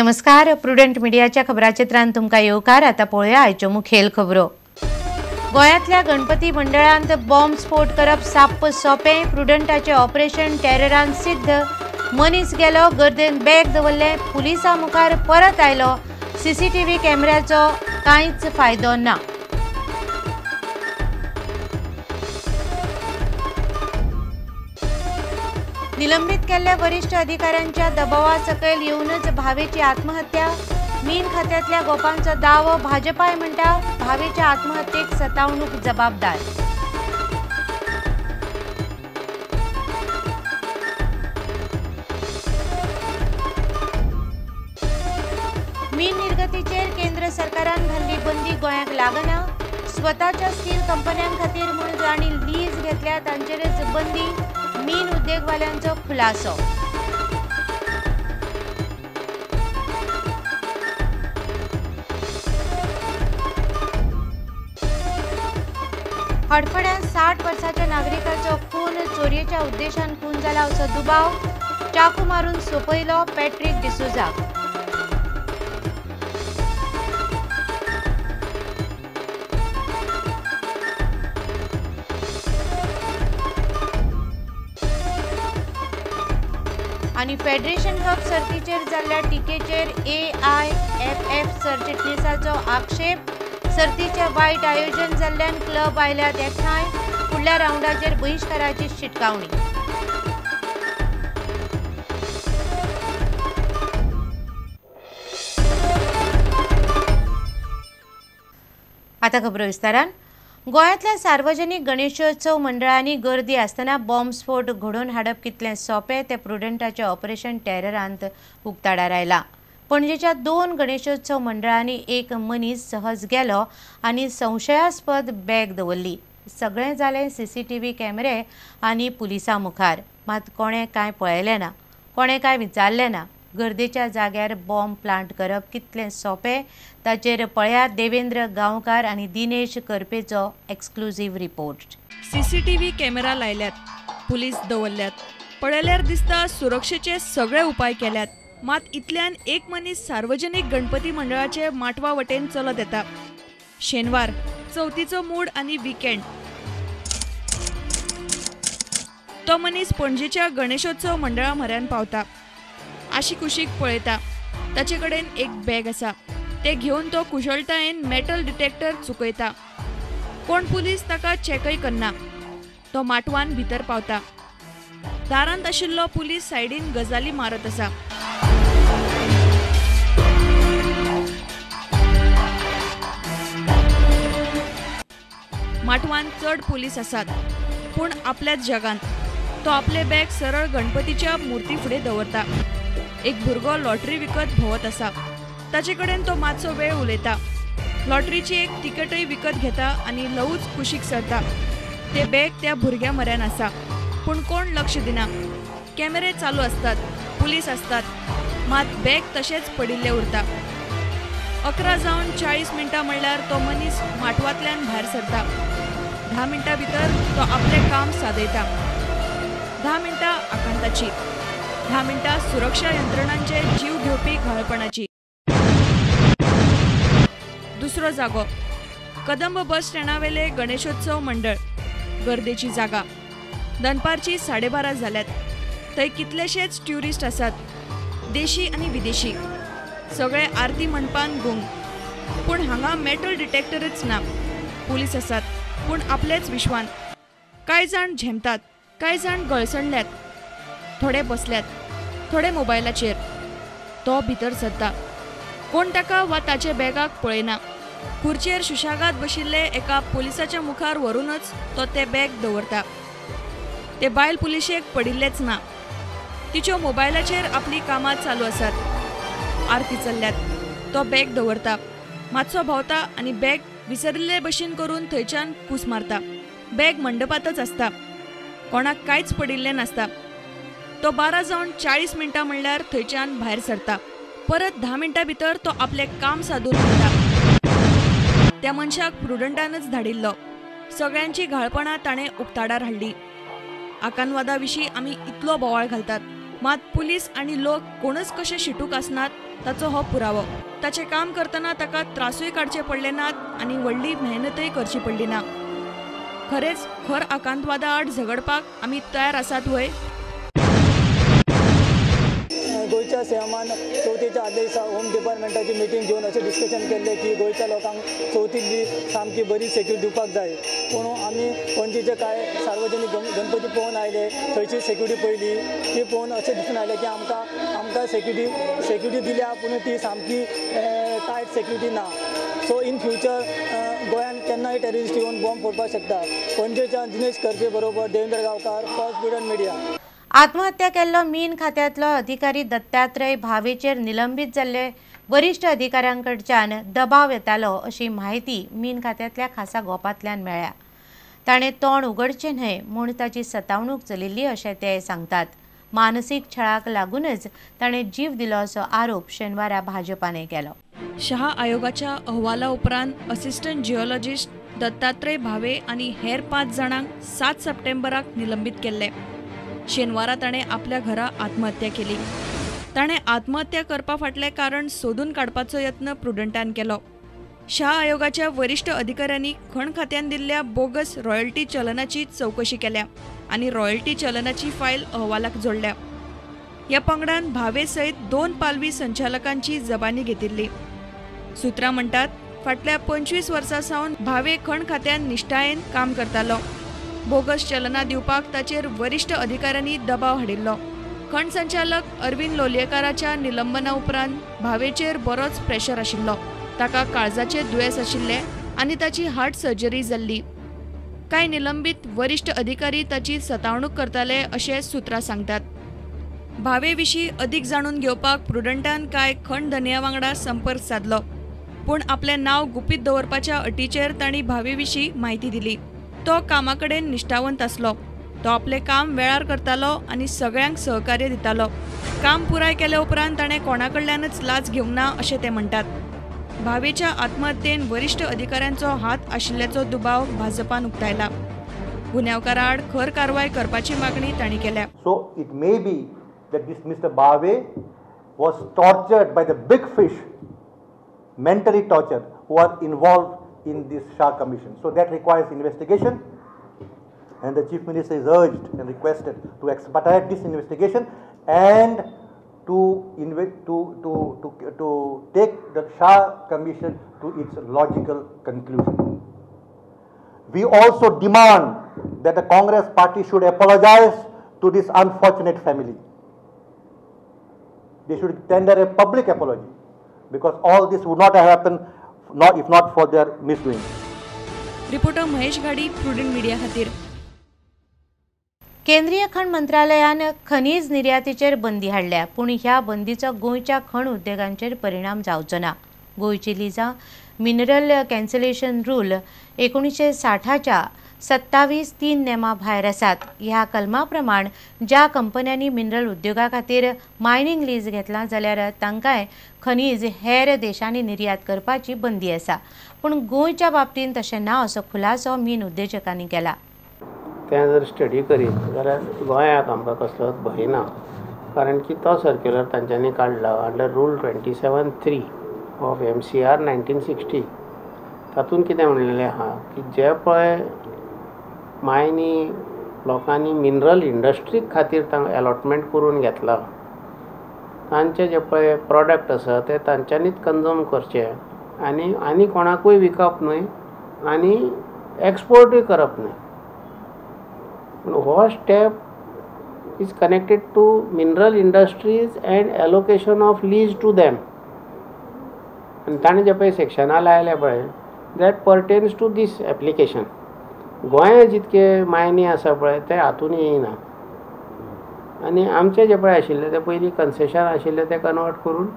नमस्कार, प्रुडंट मिडियाच्या खबराचित्रांत तुमकां येवकार। आतां पळोवया आयच्यो मुखेल खबरो। गोंयांतल्या गणपती मंडळांत बॉम्ब स्फोट करप साप्प सोंपें, प्रुडंटाचें ऑपरेशन टेररान सिद्ध। मनीस गेलो, गर्देन बॅग दवरलें, पुलिसां मुखार परत आयलो। सीसीटीव्ही कॅमेऱ्याचो कांयच फायदो ना। निलंबित केल्ल्या वरिष्ठ अधिकाऱ्यांच्या दबावा सकयल येवनच भावेची आत्महत्या। मीन खात्यांतल्या गोपांचो दावो, भाजपाय म्हणटा भावेच्या आत्महत्येक सतावणूक जबाबदार। मीन निर्गतीचेर केंद्र सरकारान घाल्ली बंदी गोंयाक लागना। स्वताच्या स्टील कंपन्यां खातीर म्हूण जांणी लीज घेतल्या तांचेरच बंदी, मीन उद्देगवाल्यांचो खुलासो। हडफड्यां 60 वर्साच्या नागरिकाचो खून, चोरयेच्या उद्देशान खून जाला असो दुबाव, चाकू मारून सोंपयलो पॅट्रीक डिसोझाक। आनी फेडरेशन कप सर्तीचेर जाल्ल्या टिकेचेर AIFF सरचिटणीसाचो आक्षेप। सर्तीचें वायट आयोजन जाल्ल्यान क्लब आयल्यात एकठांय, फुडल्या रावंडाचेर बहिश्काराची शिटकावणी। आतां खबरो विस्तारान। गोंयांतल्या सार्वजनिक गणेशोत्सव मंडळांनी गर्दी आसतना बॉम्ब स्फोट घडोवन हाडप कितलें सोंपें तें प्रुडंटाचें ऑपरेशन टेररांत उक्ताडार आयलां। पणजेच्या 2 गणेशोत्सव मंडळांनी एक मनीस सहज गेलो आनी संशयास्पद बॅग दवरली। सगळें जालें सीसीटीव्ही कॅमेरे आनी पुलिसां मुखार, मात कोणें कांय पळयलें ना, कोणें कांय विचारलें ना। गर्देच्या जाग्यार बॉम्ब प्लांट करप कितलें सोंपें ताचेर पळयात देवेंद्र गांवकार आनी दिनेश करपेचो एक्सक्लुझीव रिपोर्ट। सीसीटीव्ही कॅमेरा लायल्यात, पुलीस दवरल्यात, पळयल्यार दिसता सुरक्षेचे सगळे उपाय केल्यात, मात इतल्यान एक मनीस सार्वजनिक गणपती मंडळाचे माटवा वटेन चलत येता। शेनवार, चवथीचो मूड आनी विकेंड, तो मनीस पणजेच्या गणेशोत्सव मंडळा म्हऱ्यान पावता। आशीकुशीक पळयता, ताचे कडेन एक बॅग आसा, ते घेवन तो कुशळटायेन मेटल डिटेक्टर चुकयता। कोण पुलीस ताका चॅकय करना। तो माटवान भितर पावता। दारांत आशिल्लो पुलीस सायडीन गजाली मारत आसा। माटवान चड पुलीस आसात, पूण आपल्याच जगान। तो आपले बॅग सरळ गणपतीच्या मुर्ती फुडें दवरता। एक भुरगो लॉटरी विकत भोंवत आसा, ताचे कडेन तो मातसो वेळ उलयता। लॉटरीची एक तिकेटय विकत घेता आनी ल्हवूच कुशीक सरता। ते बॅग त्या भुरग्या म्हऱ्यान आसा, पूण कोण लक्ष दिना। कॅमेरे चालू आसतात, पुलीस आसतात, मात बॅग तशेंच पडिल्लें उरता। 11:40 म्हणल्यार तो मनीस माटवांतल्यान भायर सरता। 10 मिनटां भितर तो आपलें काम सादयता। 10 मिनटां आकांताची, 10 मिनटां सुरक्षा यंत्रणांचे जीव घेवपी घाळपणाची। दुसरो जागो, कदंब बस स्टँडावेले गणेशोत्सव मंडळ, गर्देची जागा। दनपारची 12:30 जाल्यात। थंय कितलेशेच ट्युरिस्ट आसात, देशी आनी विदेशी, सगळे आरती म्हणपान गुंग। पूण हांगा मेटल डिटेक्टरच ना। पुलीस आसात, पूण आपलेच विश्वान। कांय जाण झेमतात, कांय जाण गळसणल्यात, थोडे बसल्यात, थोडे मोबायलाचेर। तो भितर सरता, कोण ताका वा ताचे बॅगाक पळयना। खुर्चेर सुशेगाद बशिल्ले एका पुलिसाच्या मुखार व्हरूनच तो ते बॅग दवरता। ते बायल पुलिशेक पडिल्लेच ना। तिच्यो मोबायलाचेर आपली कामां चालू आसात, आरती चल्ल्यात। तो बॅग दवरता, मातसो भोंवता आनी बॅग विसरिल्ले भशेन करून थंयच्यान कूस मारता। बॅग मंडपांतच आसता, कोणाक कांयच पडिल्लें नासता। तो 12:40 म्हणल्यार थंयच्यान भायर सरता। परत 10 मिनटां भितर तो आपलें काम सादून वता। त्या मनशाक प्रुडंटानच धाडिल्लो। सगळ्यांची घाळपणां ताणें उक्ताडार हाडली। आकांतवादा विशीं आमी इतलो बोवाळ घालतात, मात पुलीस आनी लोक कोणच कशे शिटूक आसनात ताचो हो पुरावो। ताचें काम करतना ताका त्रासूय काडचे पडले नात आनी व्हडली मेहनतय करची पडली ना। खरेंच खर आकांतवादा आड झगडपाक आमी तयार आसात व्हय? गोंयच्या सीएमान चवथीच्या आदल्या दिसा होम डिपार्टमेंटाची मिटींग घेवन अशें डिस्कशन केल्लें की गोंयच्या लोकांक चवथी सामकी बरी सेक्युरिटी दिवपाक जाय। पूण आमी पणजेचे कांय सार्वजनीक गणपती पळोवन आयले, थंयची सेक्युरिटी पळयली, ती पळोवन अशें दिसून आयलें की आमकां सेक्युरिटी दिल्या पूण ती सामकी टायट सेक्युरिटी ना। सो इन फ्युचर गोंयांत केन्नाय टेररिस्ट येवन बॉम्ब फोडपाक शकता। पणजेच्या दिनेश कर्पे बरोबर देवेंद्र गांवकार, फर्स्ट प्रुडंट मिडिया। आत्महत्या केल्लो मीन खात्यांतलो अधिकारी दत्तात्रय भावेचेर निलंबीत जाल्ले वरिश्ठ अधिकाऱ्यांकडच्यान दबाव येतालो अशी म्हायती मीन खात्यांतल्या खासा गोपांतल्यान मेळ्ळ्या। ताणें तोंड उगडचें न्हय म्हूण ताची सतावणूक चलिल्ली अशें ते सांगतात। मानसीक छळाक लागूनच ताणें जीव दिलो असो आरोप शेनवारा भाजपाने केलो। शहा आयोगाच्या अहवाला उपरांत असिस्टंट जिओलॉजिस्ट दत्तात्रय भावे आनी हेर 5 जाणांक 7 सप्टेंबराक निलंबीत केल्ले। शेनवारा ताणें आपल्या घरा आत्महत्या केली। ताणें आत्महत्या करपा फाटलें कारण सोदून काडपाचो यत्न प्रुडंटान केलो। शहा आयोगाच्या वरिश्ठ अधिकाऱ्यांनी खण खात्यान दिल्ल्या बोगस रॉयल्टी चलनाची चवकशी केल्या आनी रॉयल्टी चलनाची फायल अहवालाक जोडल्या। ह्या पंगडान भावे सयत 2 पालवी संचालकांची जबानी घेतिल्ली। सुत्रां म्हणटात फाटल्या 25 वर्सां सावन भावे खण खात्यान निश्ठायेन काम करतालो। बोगस चलना दिवपाक ताचेर वरिश्ठ अधिकाऱ्यांनी दबाव हाडिल्लो। खण संचालक अरविंद लोलयेकाराच्या निलंबना उपरांत भावेचेर बरोच प्रेशर आशिल्लो। ताका काळजाचे दुयेंस आशिल्लें आनी ताची हार्ट सर्जरी जाल्ली। कांय निलंबीत वरिश्ठ अधिकारी ताची सतावणूक करताले अशें सुत्रां सांगतात। भावे विशीं अदीक जाणून घेवपाक प्रुडंटान कांय खण धनया वांगडा संपर्क सादलो, पूण आपलें नांव गुपीत दवरपाच्या अटीचेर तांणी भावे विशीं म्हायती दिली। तो कामा कडेन निश्ठावंत आसलो। तो आपलें काम वेळार करतालो आनी सगळ्यांक सहकार्य दितालो। काम पुराय केल्या उपरांत ताणें कोणा कडल्यानच लाच घेवंक ना अशें ते म्हणटात। भावेच्या आत्महत्येन वरिश्ठ अधिकाऱ्यांचो हात आशिल्ल्याचो दुबाव भाजपान उक्तायला। गुन्यांवकारा आड खर कारवाय करपाची मागणी तांणी केल्या। So it may be that this Mr. Bhave was tortured by the big fish, mentally tortured, who are involved in this Shah Commission. So that requires investigation, and the Chief Minister is urged and requested to expedite this investigation and to take the Shah Commission to its logical conclusion. We also demand that the Congress party should apologize to this unfortunate family. They should tender a public apology, because all this would not have happened if not for their misdoing. Reporter Mahesh Ghadi, Prudent Media खातीर। केंद्रीय खण मंत्रालयान खनीज निर्यातीचेर बंदी हाडल्या, पूण ह्या बंदीचो गोंयच्या खण उद्देगांचेर परिणाम जावचो ना। गोंयची लिजां मिनरल कॅन्सलेशन रूल 1960च्या 27(3) नेमा भायर आसात। ह्या कलमा प्रमाण ज्या कंपन्यांनी मिनरल उद्योगा खातीर मायनिंग लीज घेतला जाल्यार तांकांय खनीज हेर देशांनी निर्यात करपाची बंदी आसा, पूण गोंयच्या बाबतींत तशें ना असो खुलासो मीन उद्देजकांनी केला। तें जर स्टडी करीत जाल्यार गोंयाक आमकां कसलोच भंय ना, कारण की तो सर्क्युलर तांच्यांनी काडला अंडर रूल 27(3) ऑफ MCR 1960। तातूंत कितें म्हणलेलें आहा की जे पळय मायनी लोकांनी मिनरल इंडस्ट्री खातीर तांकां एलॉटमेंट करून घेतला, तांचे जे पळय प्रोडक्ट आसा ते तांच्यांनीच कंज्यूम करचे आनी आनी कोणाकूय विकप न्हय आनी एक्सपोर्टूय करप न्हय। पूण हो step is connected to mineral industries and allocation of lease to them. आनी ताणें जे पळय सेक्शनां लायल्या पळय that pertains to this application. गोंया जितके मायनी आसा पळय ते हातून येयना आनी आमचे जे पळय आशिल्ले ते पयलीं कन्सेशन आशिल्ले ते कन्वर्ट करून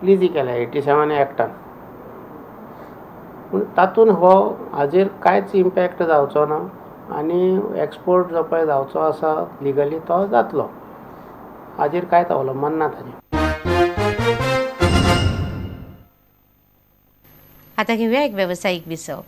लिजी केल्या 87 एक्टान। पूण तातूंत हो हाजेर कांयच इम्पॅक्ट जावचो ना आनी एक्सपोर्ट जो पळय जावचो आसा लिगली तो जातलो, हाजेर कांयच अवलंबन ना ताजें। आतां घेवया एक वेवसायीक विसव।